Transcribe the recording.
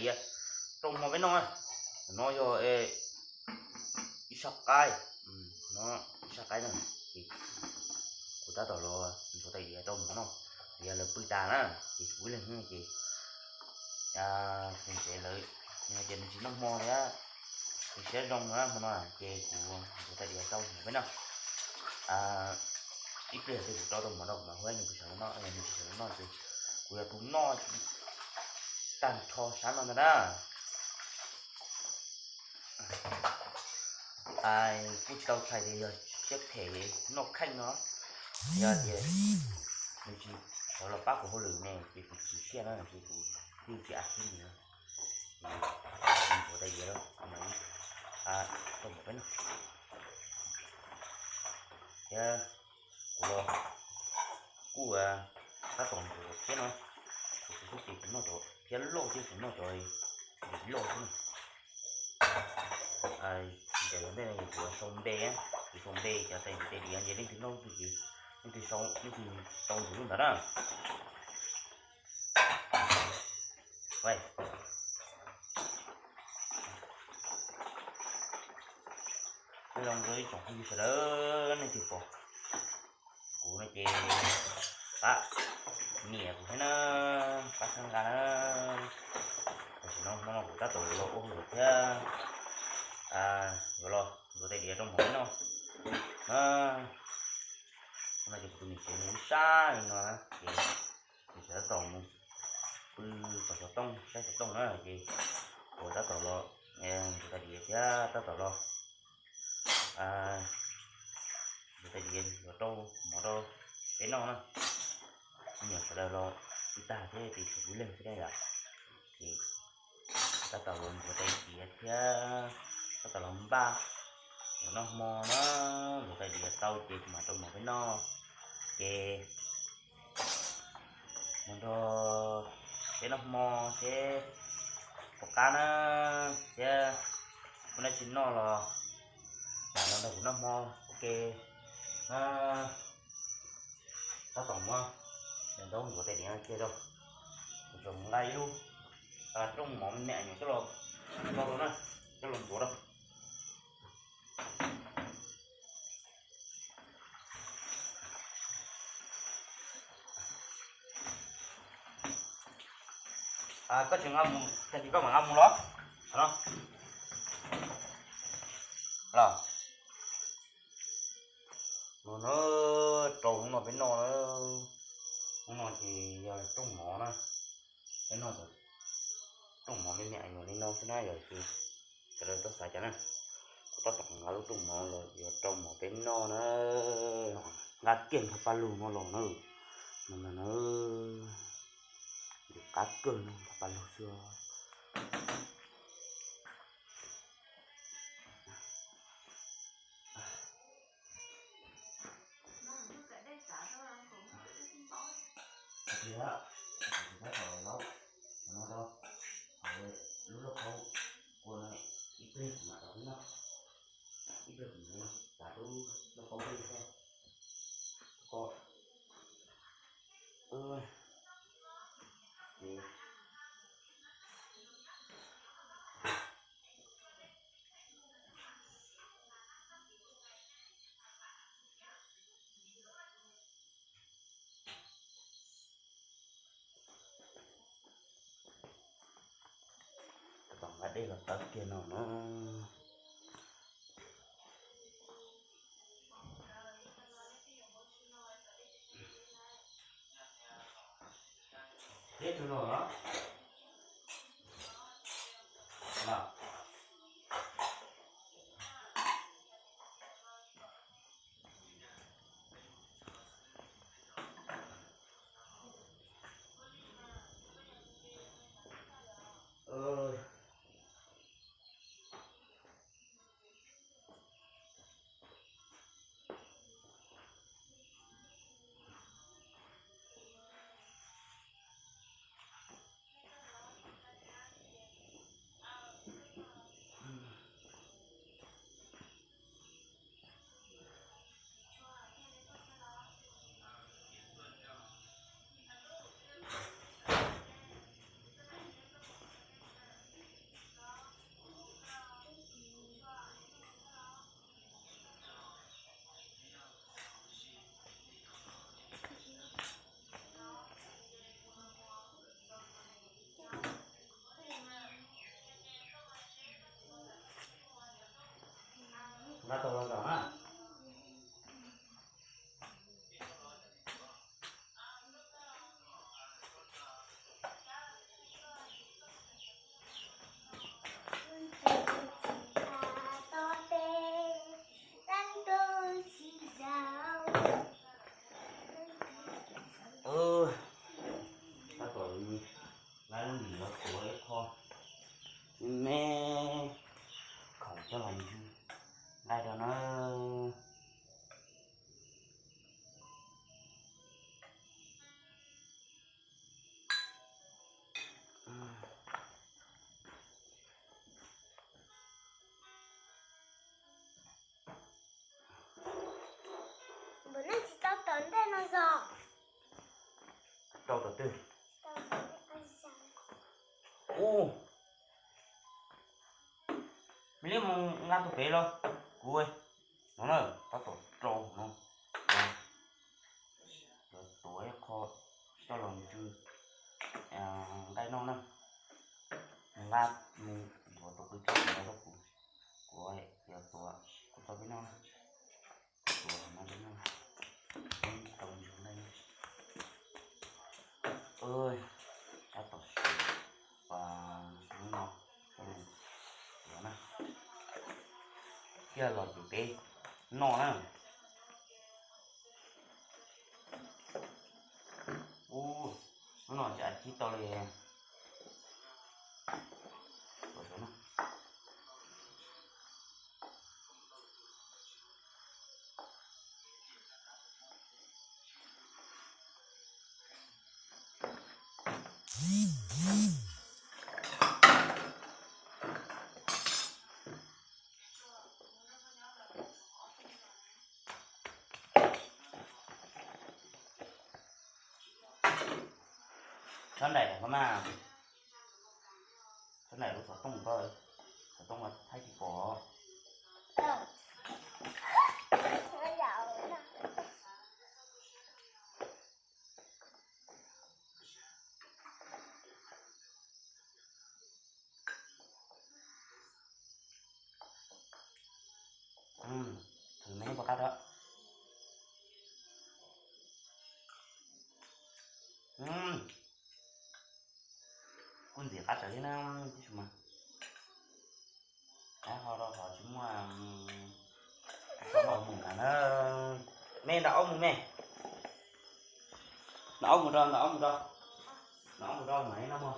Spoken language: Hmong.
diav rau mov peb noj. No yog ib sab qaib, no ib sab qaib na, ces kuv tab tom los ntxuav tais diav rau mov noj, yog lawv pw tas na, ces tshuav ib leeg ces kuv ntsev lawv, ces nws tsis noj hmo thiab, nws siab zoo na hmo no ces kuv ntxuav tais diav rau mov peb noj. Ib pliag ces kuv rau rau mov rau kuv mam hu nws pw sawv noj, nws tsis sawv noj ces kuv yog tus noj tag nrho sab no ntag na. Kuj tsis tau txhais tias yog siab phem noj kheej no, yog tias nws tsis sawv los pab kuv hauj lwm ne ces kuv tsis siab na ces kuv thiaj tsis a thiab nws. Ntxuav tais diav rau mov peb noj. Thiab kuv los kuj tab tom ntxuav thiab no, kuv xub ces kuv noj cov phiab loj thiab kuv noj cov lim loj xwb na. Ntawm ntej no kuv sau npe, kuv sau npe cov tais diav, ces leej twg noj leej twg ces leej twg sau leej twg tau ntxiv lub ntawd na. Nyob zoo rau ib tsoom phooj ywg sawv daws, nej twg pom kuv no ces pab nias kuv thiab na, pab txhawb nqa na. Tam sim no hmo no kuv tab tom los ua hauj lwm thiab, yuav los ntxuav tais diav rau mov peb noj. Hmo no ces kuv tus niam tsev nws ib sab li no na ces nws tseem tab tom mus pw tom xov tooj saib xov tooj na ces kuv tab tom los ntxuav tais diav thiab tab tom los ntxuav tais diav yuav rau mov rau peb noj na. Me nyuam sawv daws los pw tag thiab ces tshuav kuv ib leeg xwb na yom, ces tab tom los ntxuav tais diav thiab tab tom los npaj yuav noj hmo na. Ntxuav tais diav tau ces kuv mam rau mov peb noj. Ces mus nrog peb noj hmo seb puas qab na, thiab muaj dab tsi noj los lam los nrog kuv noj hmo ua ke na. Tab tom muab daim ntaub ntxuav tais diav no cia rau, kuv tseem mus nqa ib lub rooj mov me me nyuam coj los, coj los na, coj los ntxuav rau. Koj tsis nqa mus, cas koj mam nqa mus los? Los, no na, rau hnub no peb noj na, hnub no ces yog rooj mov na, peb noj cov rooj mov me me nyuam li no xwb na yom, ces sawv daws txhob xav cas na. Kuv tab tom nqa lub rooj mov los yuav rau mov peb noj na. Nqa kiag nqhas paj lug no los na, no na, yus qab kawg no nqhas paj lug xwb. Lub lauj kaub kua no ib pliag kuv mam rov qab noj, ib pliag kuv mam rov qab noj, lub lauj kaub dej ko. Tom nqa dej los tawb kiag no no. Tib tug los los. Ub, me liab mus nqa tus pem los. Kuv no na, tab tom rau no. Yuav tuav ib qho coj los ntsw nqaij noj na. Nqa mus yuav tus qwb tsob no rau kuv, kuv yuav tuav kuv tau peb noj na. Tuav no peb noj, peb tau ntsw nqaij noj. Tab tom siav hnub no, tuav na, thiaj los ces peb noj na. Ub, hnub no cas cib tau li. Txhob nraim kom koj mas, txhob nraim lub xov tooj koj, xov tooj mas thaij tsis pom. Thwv me pov qab rau. Kuj ntxim qab tsawv thiab na, tab sis mas qab ho rau qhov tsis muaj zaub mus ntag na. Me nram aub mus me. Nram aub mus rau, nram aub mus rau. Nram aub mus rau mam li noj mov.